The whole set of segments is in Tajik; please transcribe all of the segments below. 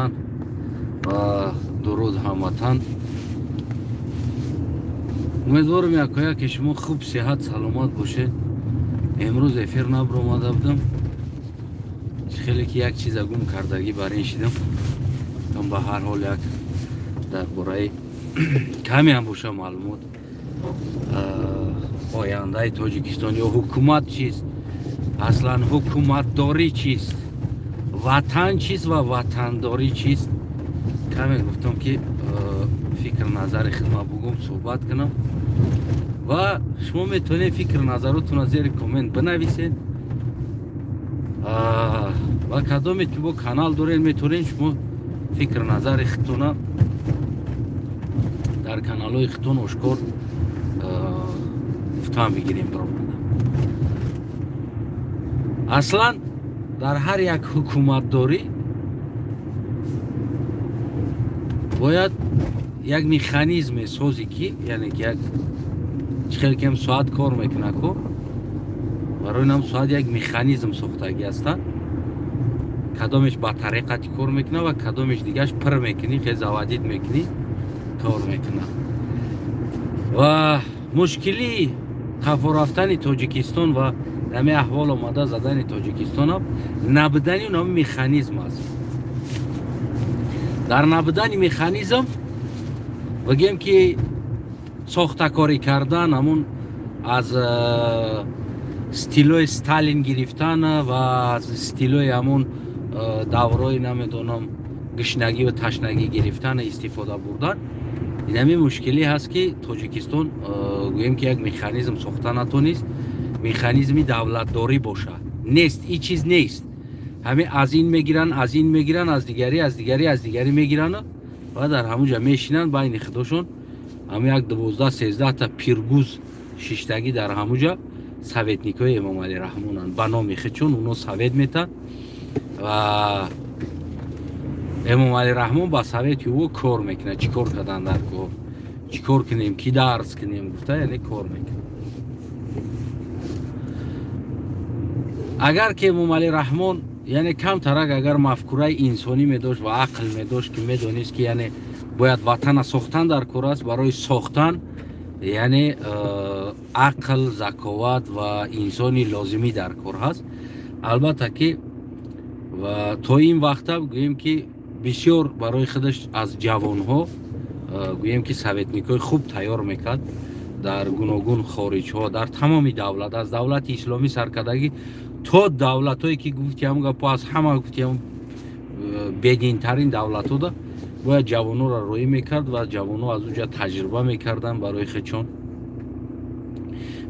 ватан ва дуруд ҳамватан. Умедворам якояке шумо хуб, сиҳат, саломат бошед. Имрӯз эфир набаромада будам, хеле ки як чиза гум кардагӣ бар ин шидам. Ба ҳар ҳол як дар бораи каме ҳам боша маълумот, ояндаи Тоҷикистон ё ҳукумат чист, аслан ҳукуматдорӣ чист, ватан чист ва ватандорӣ чист, каме гуфтам ки фикр назари хидма бугум, суҳбат кунам ва шумо метавонед фикр назаротонро зери коммент бинависед ва кадоме ки бо канал доред, метавонед шумо фикр назари худтона дар каналҳои худтон ошкор гуфтан бигирем. Баромада аслан дар ҳар як ҳукуматдорӣ бояд як механизме созӣ ки, яъне ки як чӣ хел ки соат кор мекунад ку, барои нам соат як механизм сохтагӣ ҳастанд, кадомеш ба тариқати кор мекунад ва кадомеш дигаш пир мекунӣ, хел заводить мекунӣ, кор мекунад. Ва мушкилии қафо рафтани Тоҷикистон ва ҳамин аҳвол омада задани Тоҷикистонам набудани ҳамин механизм аст. Дар набудани механизм бигем ки сохтакорӣ кардан, ҳамун аз стилои Сталин гирифтан ва аз стилои ҳамун даврои намедонам гушнагӣ ва ташнагӣ гирифтан, истифода бурдан, ин ҳамин мушкилӣ ҳаст ки Тоҷикистон гӯем ки як механизм сохта натонист, механизми давлатдорӣ бошад. Нест, ин чиз нест. Ҳамин аз ин мегиранд, аз ин мегиранд, аз дигарӣ, аз дигарӣ, аз дигарӣ мегиранд ва дар ҳамун ҷа мешинанд байни худошон. Ҳамин як 12-13 та пиргуз шиштагӣ дар ҳамун ҷа советникҳои Эмомалӣ Раҳмонанд ба номи худшон, оно совет метанд ва Эмомалӣ Раҳмон ба совети ӯ кор мекунад. Чӣ кор кардан дар кор, чӣ кор кунем, ки дарс кунем гуфта, яъне кор мекунад. Агар ки Эмомалӣ Раҳмон яъне камтарак агар мафкураи инсонӣ медошт ва ақл медошт, ки медонист ки яъне бояд ватана сохтан дар кор аст, барои сохтан яъне ақл, заковат ва инсони лозимӣ дар кор ҳаст. Албатта ки ва то ин вақта гӯем ки бисёр барои худаш аз ҷавонҳо гӯем ки советникҳои хуб тайёр мекард дар гуногун хориҷҳо, дар тамоми давлат, аз давлати исломӣ саркардагӣ то давлатҳое ки гуфтиам гапо аз ҳама гуфтиам бединтарин давлатҳода бояд ҷавонҳоро роӣ мекард ва ҷавонҳо аз уҷа таҷриба мекарданд, барои худшон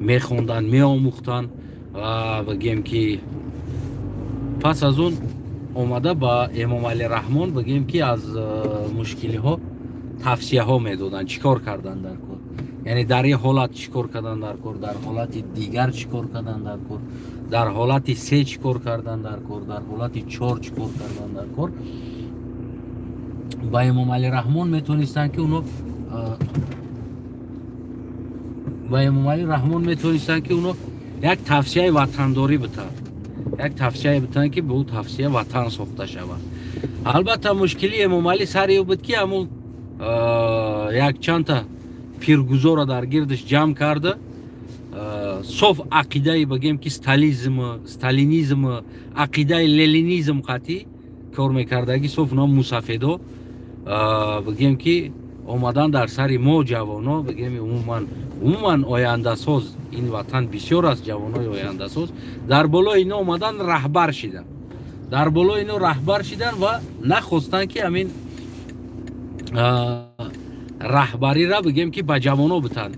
мехонданд, меомӯхтанд ва бигем ки пас аз он омада ба Эмомалӣ Раҳмон бигем ки аз мушкилиҳо тавсияҳо медоданд, чӣ кор кардан дар кор, яъне дар ин ҳолат чӣ кор кардан дар кор, дар ҳолати дигар чӣ кор кардан дар кор, дар ҳолати се чӣ кор кардан дар кор, дар ҳолати чор чӣ кор кардан дар кор. Ба Эмомалӣ Раҳмон метавонистанд ки оно ба Эмомалӣ Раҳмон метавонистанд ки оно як тавсияи ватандорӣ битанд, як тавсияе битанд ки ба ӯ тавсия ватан сохта шавад. Албатта мушкилии Эмомалӣ сари ӯ буд ки ҳамун якчандта пиргузорро дар гирдаш ҷамъ карда, соф ақидаи бигем ки стализм, сталинизм, ақидаи ленинизм қатъӣ кор мекардагӣ, соф ном мусафедо бигем ки омадан дар сари мо ҷавоно, бигем умуман ояндасоз, ин ватан бисёр аст ҷавонои ояндасоз, дар болои ино омадан раҳбар шидан, дар болои ино раҳбар шидан ва нахостанд ки ҳамин раҳбариро бигем ки ба ҷавоно битанд.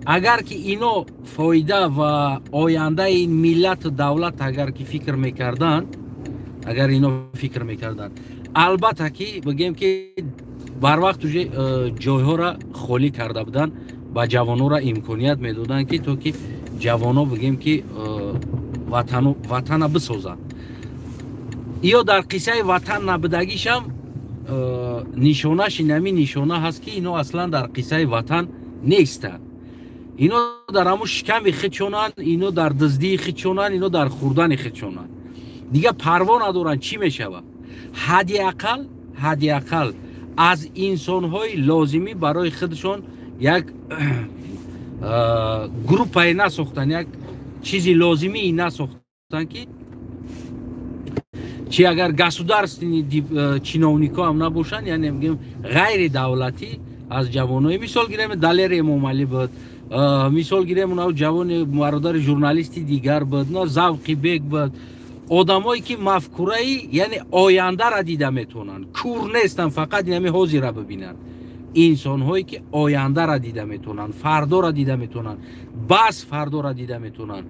Агар ки ино фоида ва ояндаи ин миллату давлат агар ки фикр мекарданд, агар ино фикр мекарданд, албатта ки бигем ки барвақт уже ҷойҳоро холӣ карда буданд, ба ҷавонора имконият медоданд ки то ки ҷавоно бигем ки ватана бисозанд. Ё дар қиссаи ватан набудагишам нишонаш инами нишона ҳаст ки ино аслан дар қиссаи ватан нестанд. Ино дар ҳамун шиками худшонанд, ино дар дуздии худшонанд, ино дар хӯрдани худшонанд. Дигар парво надоранд чӣ мешавад. Ҳадди ақал, Ҳадди ақал аз инсонҳои лозимӣ барои худшон як группае насохтанд, як чизи лозимӣ насохтанд, ки чи агар государственный чиновникҳо ҳам набошанд, яъне мегӯем ғайри давлатӣ аз ҷавонои, мисол гирем, Далер Эмомалӣ буд, мисол гирем, унав ҷавони бародари журналисти дигар буд, на Завқи Бек буд, одамое ки мафкураи, яъне ояндара дида метавонанд, кур нестанд, фақат инами ҳозира бибинанд. Инсонҳое ки ояндара дида метавонанд, фардора дида метавонанд, бас фардора дида метавонанд.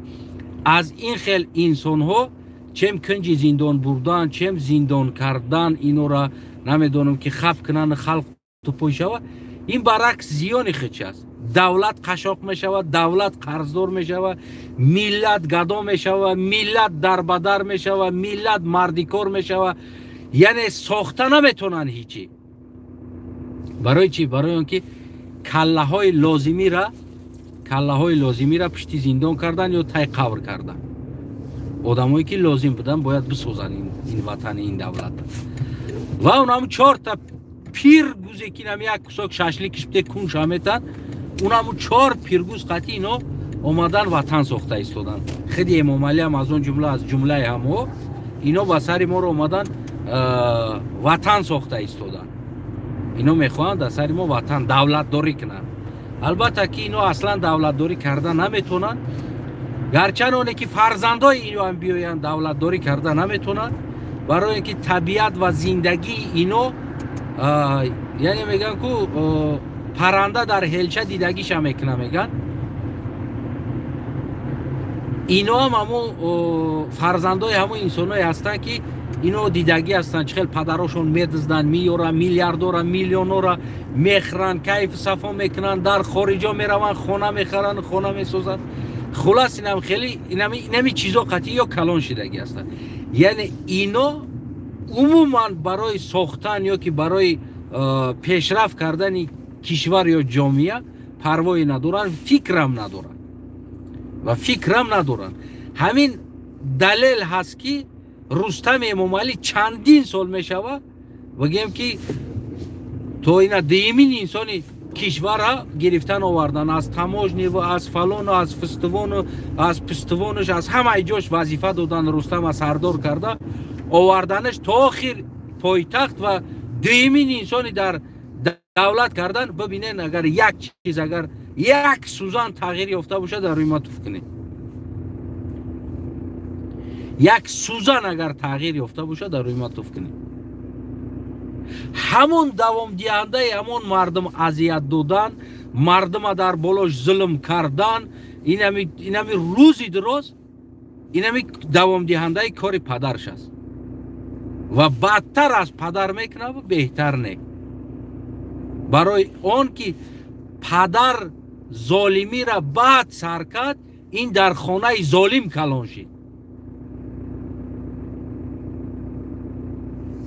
Аз ин хел инсонҳо чем кунҷи зиндон бурдан, чем зиндон кардан, инора намедонам ки хаб кунанд, халқ тупой шава, ин баръакс зиёни худш аст. Давлат қашоқ мешавад, давлат қарздор мешавад, миллат гадо мешавад, миллат дарбадар мешавад, миллат мардикор мешавад. Яъне сохта наметавонанд ҳичи. Барои чӣ? Барои он ки каллаҳои лозимира пушти зиндон кардан ё тай қабр кардан. Одамое ки лозим буданд, бояд бисозанд ин ватани, ин давлат. Ва унам чорта пиргузе ки нами як кусок шашлик кишпте кун шаметан, унаму чор пиргуз қатъи ино омадан ватан сохта истоданд. Хиди Эмомалиам аз он ҷумла, аз ҷумлаи ҳамҳо. Ино ба сари моро омадан ватан сохта истоданд. Ино мехоҳанд дар сари мо ватан давлатдорӣ кунанд. Албатта ки ино аслан давлатдорӣ карда наметавонанд. Гарчанд оне ки фарзандои иноам биёянд, давлатдорӣ карда наметавонанд, барои ин ки табиат ва зиндагии ино, яъне мегӯянд ку, парранда дар ҳелча дидагиша мекуна, мегӯянд. Иноам ҳамо фарзандои ҳамо инсоное ҳастанд, ки ино дидагӣ ҳастанд, чӣ хел падарошон медизданд, меёранд, миллиардора, миллионора мехӯранд, кайфу сафо мекунанд, дар хориҷо мераванд, хона мехаранд, хона месозанд. Хулас, инам хеле инами чизо қатъи ё калон шидагӣ ҳастанд. Яъне ино умуман барои сохтан ё ки барои пешрафт кардани кишвар ё ҷомеа парвое надоранд, фикрам надоранд ва фикрам надоранд. Ҳамин далел ҳаст, ки Рустами Эмомалӣ чандин сол мешава, бигӯем ки то ина дуюмин инсони кишварра гирифтан овардан, аз таможня ва аз фалону аз фистивону аз пистивонуш, аз ҳамаи ҷош вазифа додан, Рустама сардор карда оварданаш, то охир пойтахт ва дуюмин инсони дар давлат кардан. Бибинен, агар як чиз, агар як сӯзан тағйир ёфта бошад, дар рӯи ма туф кунед. Як сӯзан агар тағйир ёфта бошад, дар рӯи ма туф кунед. Ҳамон давомдиҳандаи ҳамон мардум азият додан, мардума дар болош зулм кардан, инами рӯзи дуроз, инами давомдиҳандаи кори падарш аст ва бадтар аз падар мекунад, беҳтар не. Барои он ки падар золимира бад сар кард, ин дар хонаи золим калон шид.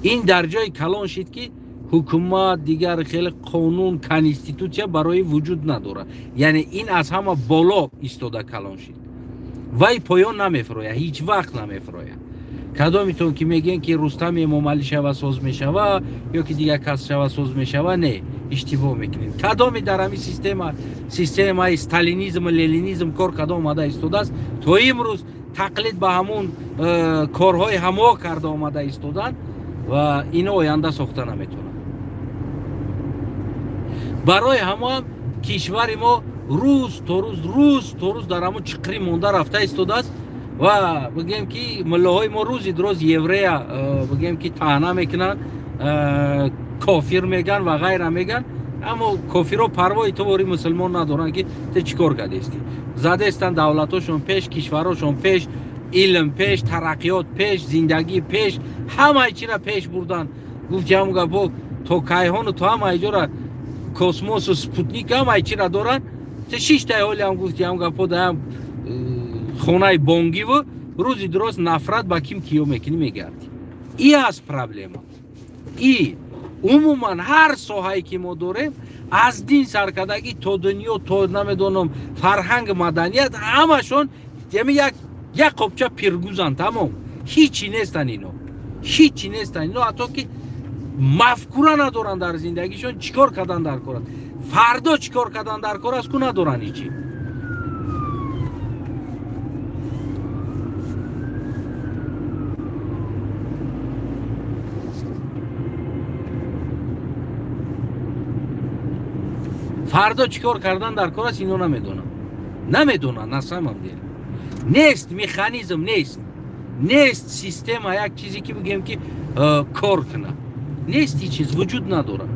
Ин дар ҷои калон шид, ки ҳукумат, дигар хеле қонун, конститутсия барои вуҷуд надорад. Яъне ин аз ҳама боло истода калон шид. Вай поён намефурояд, ҳеҷ вақт намефурояд. Кадомитон ки мегӯен, ки Рустам Эмомалӣ шава, соз мешава, ё ки дигар кас шава, соз мешава, не, иштибоҳ мекунед. Кадоме дар ҳамин системаи сталинизму ленинизм кор карда омада истодааст, то имрӯз тақлид ба ҳамун корҳои ҳамо карда омада истоданд ва ино оянда сохта наметавонанд. Барои ҳамоам кишвари мо рӯз то рӯз, рӯз то рӯз дар ҳамон чиқрӣ монда рафта истодааст. Ва бигӯем ки муллоҳои мо рӯзи дуроз еврея, бигӯем ки, таъна мекунанд, кофир меган ва ғайра меган. Аммо кофирҳо парвои ту вори мусулмон надоранд, ки ту чӣ кор кардести. Задестанд, давлатошон пеш, кишварҳошон пеш, илм пеш, тараққиёт пеш, зиндагӣ пеш, ҳамаи чира пеш бурдан. Гуфти ҳамн гапо, то кайҳону то ҳамаи ҷора космосу спутник, ҳамаи чира доранд. Ту шиштаи ҳолиам, гуфти ҳам гапо, даам хонаи бонгиву рӯзи дурост нафрат ба ким киё мекунӣ, мегардӣ. И аст проблема. И умуман ҳар соҳае ки мо дорем, аз дин саркардагӣ то дунё, то намедонам фарҳанг, маданият, ҳамашон ями як қопча пиргузанд, тамом. Ҳичи нестанд ино, ҳичи нестанд ино. Ҳатто ки Мафкура надоранд дар зиндагишон, чӣ кор кардан дар кор аст, фардо чӣ кор кардан дар кор аст, ку надоранд ҳечи. Фардо чӣ кор кардан дар кор аст, ино намедонанд, намедонанд. На самом деле нест механизм, нест, нест система, як чизе ки бигем ки кор кунад, нест, ҳеҷ чиз вуҷуд надорад.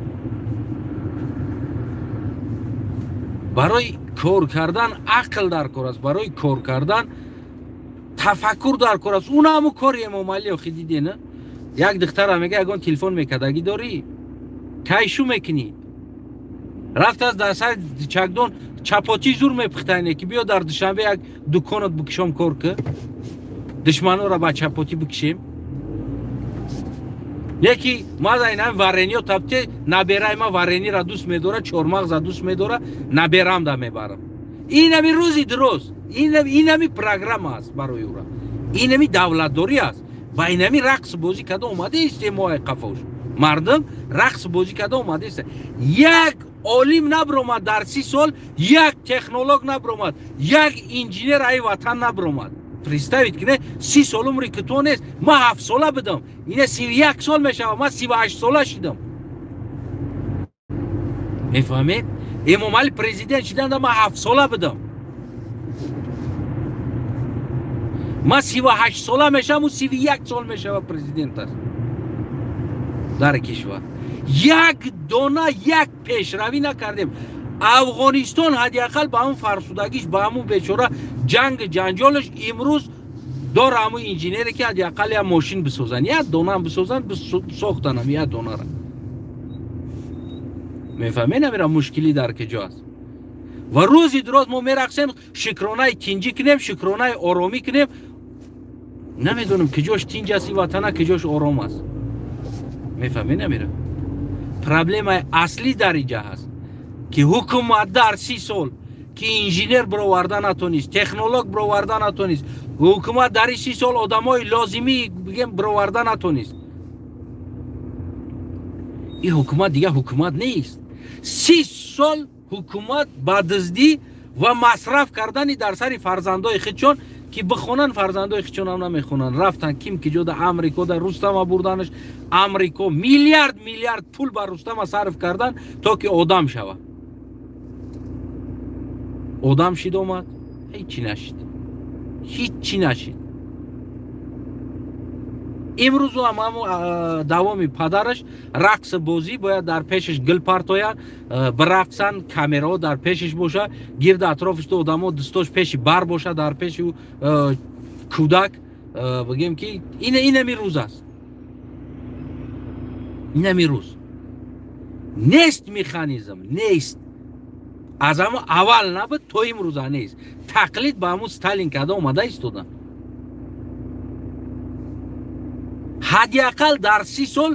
Барои кор кардан ақл дар кор аст, барои кор кардан тафаккур дар кор аст. Уна ҳамун кори Эмомалӣ охи диде, на? Як духтара мега, ягон телефон мекардагӣ дорӣ, кай шу мекунӣ? Рафтааст дар сари чакдон чапотӣ зур мепухтане ки биё дар Душанбе як дуконат бикушом, кор ки душманора ба чапотӣ бикушем. Яки маза ина варениё тапте, набераи ма варениро дӯст медора, чормағза дӯст медора, наберам да мебарам. Инами рӯзи дуруст, инами программа аст барои ӯра, инами давлатдорӣ аст. Ва инами рақс бозӣ карда омадаистем мо ай қафош. Мардум рақс бозӣ карда омадаист. Як олим набромад дар 30 сол, як технолог набромад, як инженер ай ватан набромад. Представить кине, 30 сол умри ки то нест, ман 7 сола будам, ина 31 сол мешавад, ман 38 сола шидам. Мефаҳмед? Эмомалӣ президент шиданда ман 7 сола будам. Ман 38 сола мешавам, ӯ 31 сол мешавад президент аст дар кишвар. Як дона як пешравӣ накардем. Афғонистон ҳадди ақал ба ҳамун фарсудагиш, ба ҳамун бечора ҷанг ҷанҷолаш имрӯз дора ҳамун инженере ки ҳадди ақал як мошин бисозанд, як донаам бисозанд, сохтанам як донара. Мефаҳмед намера мушкилӣ дар куҷо аст? Ва рӯзи дуроз мо мерақсем, шукронаи тинҷӣ кунем, шукронаи оромӣ кунем. Намедонам куҷош тинҷ аст ин ватана, куҷош ором аст. Мефаҳмед намера? Проблемаи аслӣ дар инҷа ҳаст ки ҳукумат дар 30 сол ки инженер бироварда натонист, технолог бироварда натонист, ҳукумат дар 30 сол одамои лозимӣ бигем бироварда натонист. Ин ҳукумат дигар ҳукумат нест. 30 сол ҳукумат ба дуздӣ ва масраф кардани дар сари фарзандои худшон ки бихонанд, фарзандои худшон ҳам намехонанд. Рафтан ким ки ҷода Амрико да Рустама бурданаш, Амрико миллиард миллиард пул ба Рустама сарф кардан то ки одам шавад. Одам шид омад, ҳеҷ нашид, ҳеҷ нашид. Имрӯз ҳам ҳамун давоми падараш рақс бозӣ бояд дар пешаш гил партояд, бирақсанд, камераҳо дар пешаш боша, гирди атрофиш ду одамо дӯстош пеши бар боша, дар пеши ӯ кӯдак, бигем ки инами рӯз аст, инами рӯз нест, механизм нест. Аз ҳамон аввал набуд то имрӯза нест. Тақлид ба ҳамун Сталин карда омада истодан. Ҳадди ақал дар 30 сол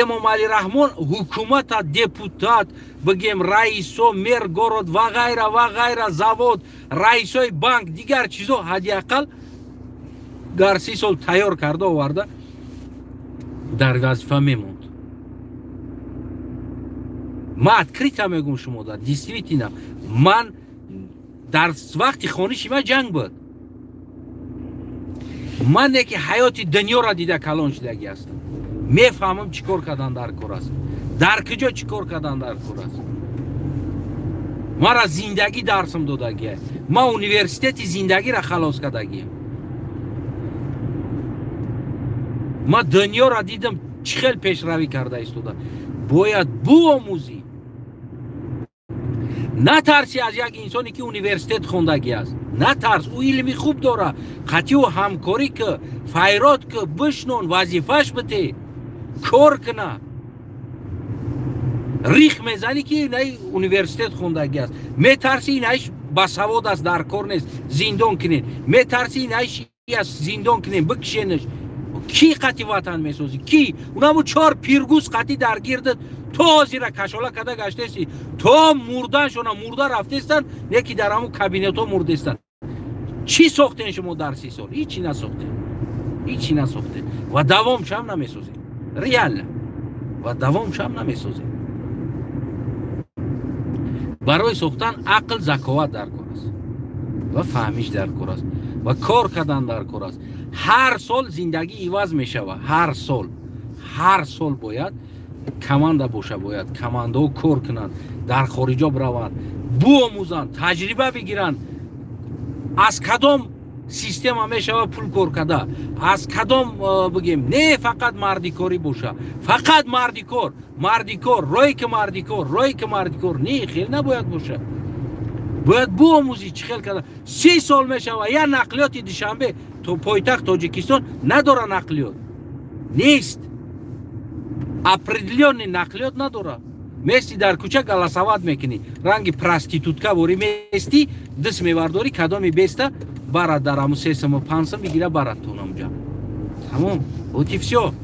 Эмомалӣ Раҳмон ҳукумата, депутат, бигем раисо, мэр город ва ғайра ва ғайра, завод, раисои банк, дигар чизо ҳадди ақал дар 30 сол тайёр карда оварда дар вазифа мемонд. Ман открыто мегӯм шумо дар действительно ман дар вақти хониши ман ҷанг буд. Ман не ки ҳаёти дунёро дида калон шудагӣ ҳастам. Мефаҳмам чӣ кор кардан дар кор аст, дар куҷо чӣ кор кардан дар кор аст. Мара зиндагӣ дарсам додагия. Ман университети зиндагиро халос кардагиям. Ман дунёро дидам чӣ хел пешравӣ карда истода. Бояд буомӯзӣ. Натарси аз як инсоне ки университет хондагӣ аст. Натарс, ӯ илми хуб дора. Қатъи ӯ ҳамкорӣ ки, файрод ки, бишнон, вазифаш бите, кор куна. Рих мезанӣ ки инаи университет хондагӣ аст. Метарси инаиш басавод аст, дар кор нест, зиндон кунед. Метарси инаиш аст, зиндон кунед, бикшенаш. Ки қатъи ватан месозӣ? Ки? Унаму 4 пиргуз қатъи дар гирдат то ҳозира кашола карда гаштаисти, то мурданшона мурда рафтаистанд, не ки дар ҳамун кабинетҳо мурдаистанд. Чӣ сохтен шумо дар 30 сол? Ҳичи насохтен, ҳичи насохтен ва давомшам намесозед. Реально. Ва давомшам намесозем. Барои сохтан ақл, заковат дар кор аст ва фаҳмиш дар кор аст ва кор кардан дар кор аст. Ҳар сол зиндагӣ иваз мешавад. Ҳар сол бояд команда боша, бояд командаҳо кор кунанд, дар хориҷо бираванд, буомӯзанд, таҷриба бигиранд, аз кадом система мешава пул кор карда, аз кадом, бигем, не фақат мардикорӣ боша, фақат мардикор, мардикор, рое ки мардикор, рое ки мардикор, не, хел набояд боша. Бояд буомӯзӣ чӣ хел карда. 30 сол мешава, як нақлиёти Душанбе то пойтахт Тоҷикистон надора, нақлиёт нест, определённый нақлиёт надора. Мести дар кӯча, голосовать мекунӣ, ранги проститутка ворӣ мести, дис мевардорӣ, кадоми беста барад, дар аму 3 суму 5 сум бигира, барад тонамҷа, тамом, вот и всё.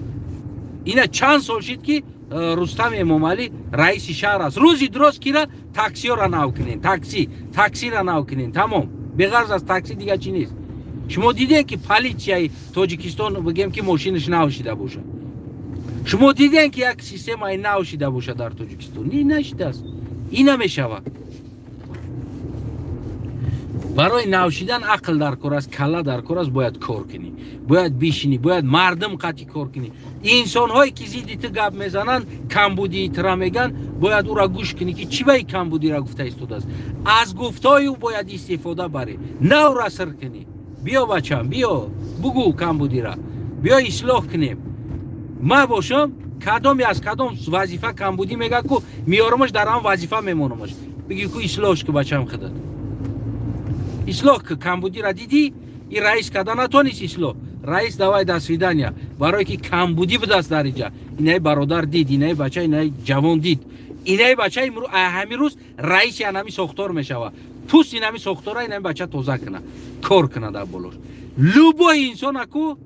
Ина чанд сол шид, ки Рустам Эмомалӣ раиси шаҳр аст. Рӯзи дурост кира таксиёра нав кунен, такси, таксира нав кунен, тамом. Беғарз аз такси дига чӣ нест. Шумо дидем, ки полицияи Тоҷикистон, бигем, ки мошинаш нав шида бошад? Шумо дидем, ки як системаи нав шида бошад дар Тоҷикистон? Не, нашидааст. Ин намешавад. Барои нав шидан ақл дар кор аст, калла дар кор аст. Бояд кор кунӣ, бояд бишинӣ, бояд мардум қатъи кор кунӣ. Инсонҳое ки зидди ту гап мезананд, камбудии тура меган, бояд ӯра гӯш кунӣ, ки чӣ баи камбудиро гуфта истодааст. Аз гуфтҳои ӯ бояд истифода барӣ, на ӯра сир кунӣ. Биё, бачам, биё, бугӯ камбудира, биё, ислоҳ кунем. Ма бошам, кадоме аз кадом вазифа камбудӣ мега ку, меёрумаш, дар ҳам вазифа мемонамаш. Биги ку, ислоҳш ку, бачам, худат ислоҳ ку. Камбудира дидӣ, и раис карда натонист ислоҳ, раис, давай, до свидания. Барое ки камбудӣ будаст дар иҷа, инаи бародар дид, инаи бача, инаи ҷавон дид, инаи бача ҳамин рӯз раиси анами сохтор мешава. Пуст инами сохтора инами бача тоза куна, кор куна дар болош. Любой инсон аку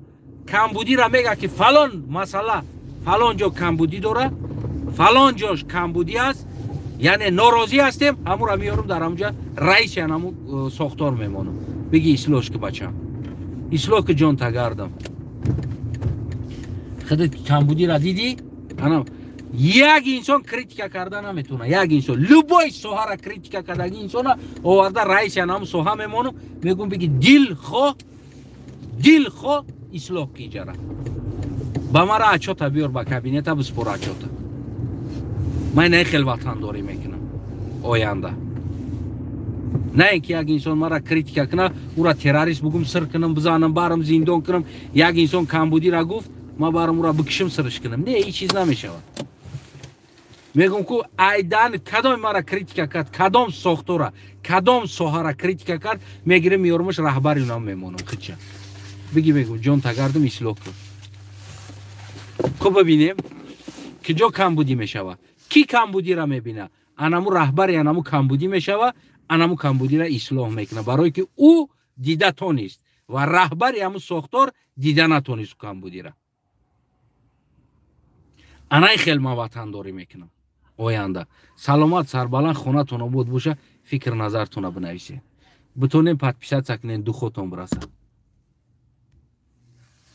камбудира мега, ки фалон масъала, фалон ҷо камбудӣ дора, фалон ҷош камбудӣ аст, яъне норозӣ ҳастем, ҳамура меёрум, дар ҳамуҷа раиси анаму сохтор мемонам. Биги, ислоҳш ки, бачам, ислоҳ ки, ҷон тагардам. Худат камбудира дидӣ. Ана як инсон критика карда наметавона. Як инсон любой соҳара критика кардаги инсона оварда, раиси анаму соҳа мемонам. Мегӯм, биги, дилхоҳ, дилхоҳ ислоҳ ки иҷара ба мара отчёта биёр, ба кабинета биспор отчёта. Ман на хел ватандорӣ мекунам оянда, на ин ки як инсон мара критика куна, ура террорист бугум, сир кунам, бизанам, барам, зиндон кунам. Як инсон камбудира гуфт, ма барам, ура бикишим, сирш кунам. Не, ин чиз намешавад. Мегӯм ку, айдан кадоми мара критика кард, кадом сохтора, кадом соҳара критика кард, мегирем, меёрумаш, раҳбари унам мемонам. Хича биги, мегӯм, ҷон тагардум, ислоҳ кун. Ку бибинем, ки ҷо камбудӣ мешава, ки камбудира мебина, анаму раҳбари анаму камбудӣ мешава, анаму камбудира ислоҳ мекуна, барое ки ӯ дида тонист ва раҳбари ҳаму сохтор дида натонист камбудира. Анай хел ман ватандорӣ мекунам оянда. Саломат, сарбаланд, хонатон обод боша. Фикр назартона бинависед, битонем подписаться кунен, духотон бирасад.